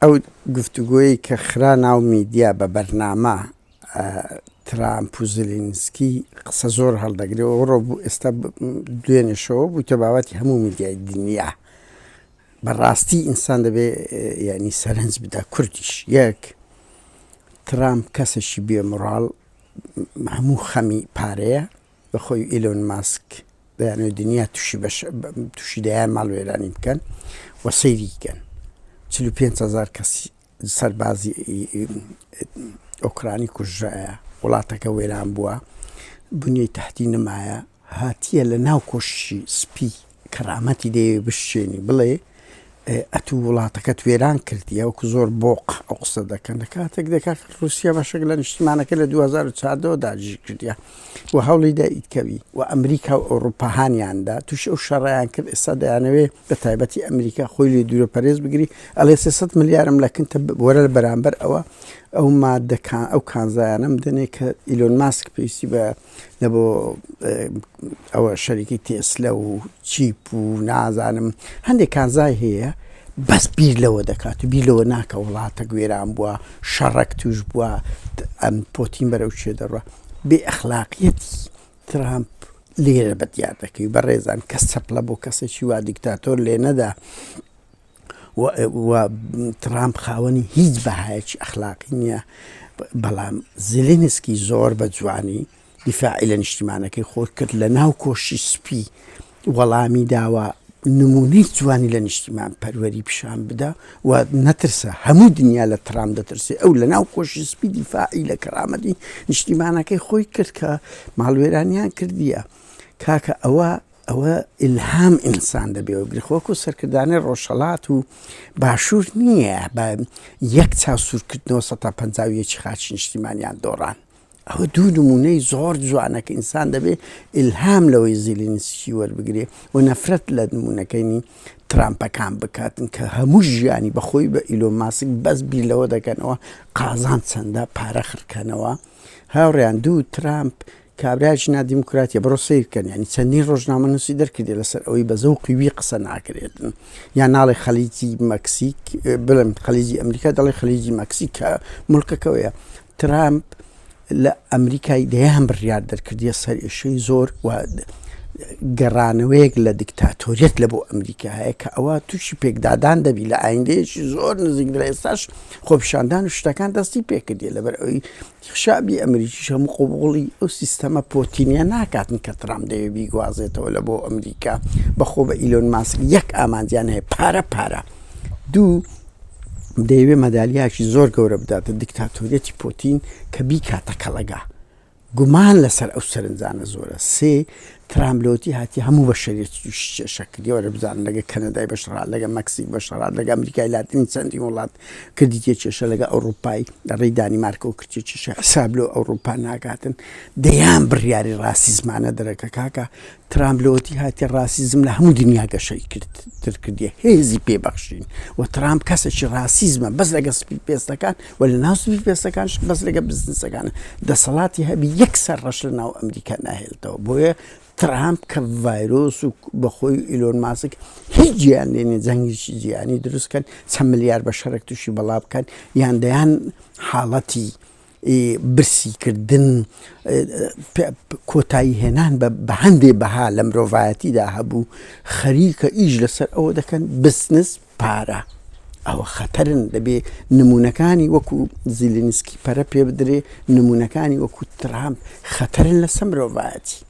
ئەو گفتوگۆیەی کە خرا ناو میدیا بە بەرنامە ترامپ و زلینسکی قسە زۆر هەڵدەگرێ و ئەوڕۆ بوو ئێستا دوێنێ شەوە بوویتە بابەتی هەموو میدیای دنیا بەڕاستی ئینسان دەبێ یعنی سەرنج بدا کوردیش یەک ترامپ کەسێکی بێ مڕاڵ هەموو خەمی پارەیە بەخۆی ئیلۆن ماسک دەیانەوێت دنیا تووشی بەش تووشی دەیان ماڵوێرانی بکەن و سەیری کەن 45 هزار کەسی سەربازی ئۆکرانی کوژرایە وڵاتەکە وێران بووە بنیەی تەحتی نمایە هاتیە لە ناو کۆشکی سپی کەرامەتی دەیەوێ بشچێنی بڵێ ئەتوو وڵاتەکەت وێران کردیە وەکو زۆر بۆق ئەو قسە دەکەن لە کاتێک دەکات رووسیا بەشێک لە نیشتمانەکە لە 2014ەوە داگیر کردیە و هەوڵی دا ئیتکەوی و ئەمریکا و ئەوروپا هانیاندا تووشی ئەو شەڕیان کرد ئێستا دەیانەوێ بە تایبەتی ئەمریکا خۆی لێ دوورە پەرێز بگری ئەڵێ 300 ملیارم لە کنتە وەرە لە بەرامبەر ئەوە ئەو مادەکان ئەو کانزایانم دەنێ کە ئیلۆن ماسک پێویستی بە لە بۆ ئەوە شەریکی تێسلە و چیپ و نازانم هەندێک کانزای هەیە بەس بیر لەوە دەکات و بیر لەوە ناکە وڵاتە گوێران بووە شەڕەک توش بووە ئەم پۆتین بەرەو چێ دەڕە بێ ئەخلاقیەتی ترامپ لێرە بە دیار دەکەی بەڕێزان کەس چەپڵە بۆ کەسێکی وا دیکتاتۆر لێ نەدا و ترامپ خاوەنی هیچ بەهایەکی ئەخلاقی نییە بەڵام زیلینسکی زۆر بە جوانی دیفاعی لە نیشتیمانەکەی خۆی کرد لە ناو کۆشی سپی وەڵامی داوە نمونەی جوانی لە نیشتیمان پەروەری پیشان بدا و نەترسە هەموو دنیا لە ترام دەترسێ ئەو لە ناو کۆشی سپی دیفاعی لە کەرامەتی نیشتیمانەکەی خۆی کرد کە ماڵوێرانیان کردیە کاکە ئەوە ئەوە ئیلهام ئینسان دەبێ وەگری خۆ وەکو سەرکردانەی ڕۆژهەڵات و باشوور نییە بە یەک چاو سوورکردنەوە 151 خاچی نیشتیمانیان دۆڕان ئەوە دوو نمونەی زۆر جوانە کە ئینسان دەبێ ئیلهام لەوەی زیلینسکی وەربگرێ و نەفرەت لە نمونەکەی ترامپەکان بکاتن کە هەموو ژیانی بەخۆی بە ئیلۆن ماسک بەس بیر لەوە دەکەنەوە قازان چەندە پارە خڕکەنەوە هاوڕیان دوو ترامپ کابرایەکی نادیموکراتیە بڕۆ سەیر کەن یانی چەندین ڕۆژنامەنووسی دەرکردی لەسەر ئەوەی بە زەوقی وی قسە ناکرێتن یان ناڵێ خەلیجی مەکسیک بڵێم خەلیجی ئەمریکا دەڵێ خەلیجی مەکسیک کە مڵکەکەوەیە ترامپ لە ئەمریکای دەیان بڕیار دەرکردیە سەر ئێشەی زۆر و گەڕانەوەیەک لە دیکتاتۆریەت لە بۆ ئەمریکا هەیە کە ئەوە تووشی پێکدادان دەبی لە ئایندەیەکی زۆر نزیک لە ئێستاش خۆپیشاندان و شتەکان دەستی پێکردی لەبەر ئەوی شەعبی ئەمریکیش هەموو قبوڵی ئەو سیستەمە پۆتینیە ناکاتن کە ترامپ دەیەوێت بیگوازێتەوە لە بۆ ئەمریکا بەخۆ بە ئیلۆن ماسک یەک ئامانجیان هەیە پارە پارە دوو دەیەوێت مەدالیاکی زۆر گەورە بداتە دیکتاتۆریەتی پۆتین کە بیکاتە کەڵەگا گومان لەسەر ئەو سەرنجانە زۆرە سێ ترامپ لۆتی هاتی هەموو بەشەریەتی تووشی کێشە کردی وەرە بزانن لەگە کەنەدای بەشڕات لەگە مەکسیک بەشڕات لەگە ئەمریکای لاتین چەندین وڵات کردی تێ کێشە لەگە ئەوروپای لە ڕێی دانیمارکەوە کردی کێشە حساب لۆ ئەوروپا ناکاتن دەیان بڕیاری ڕاسیزمانە دەرەکە کاکە ترامپ لەوەتی هاتی ڕاسیزم لە هەموو دنیا گەشەی کرد تر کردیە هێزی پێبەخشین و ترامپ کەسێکی ڕاسیزمە بەس لەگە سپی پێستەکان و لە ناو سپی پێستەکانش بەس لەگە بزنسەکان دەسەڵاتی هەبی یەک سەر ڕەش لە ناو ئەمریکا ناهێلتەوە بۆیە ترامپ کە ڤایرۆس و بەخۆی ئیلۆن ماسک هیچ جیان لێنێ جەنگێکی جیهانی دروست کەن چەند ملیار بە شەرێک تووشی بەڵا بکەن یان دەیان حاڵەتی برسیکردن کۆتایی هێنان بە هەندێ بەها لە مرۆڤایەتیدا هەبوو خەریکە ئیش لەسەر ئەوە دەکەن بزنس پارە ئەوە خەتەرن دەبێ نمونەکانی وەکو زیلینسکی پەرە پێ بدرێ نمونەکانی وەکو ترامپ خەتەرن لەسەر مرۆڤایەتی.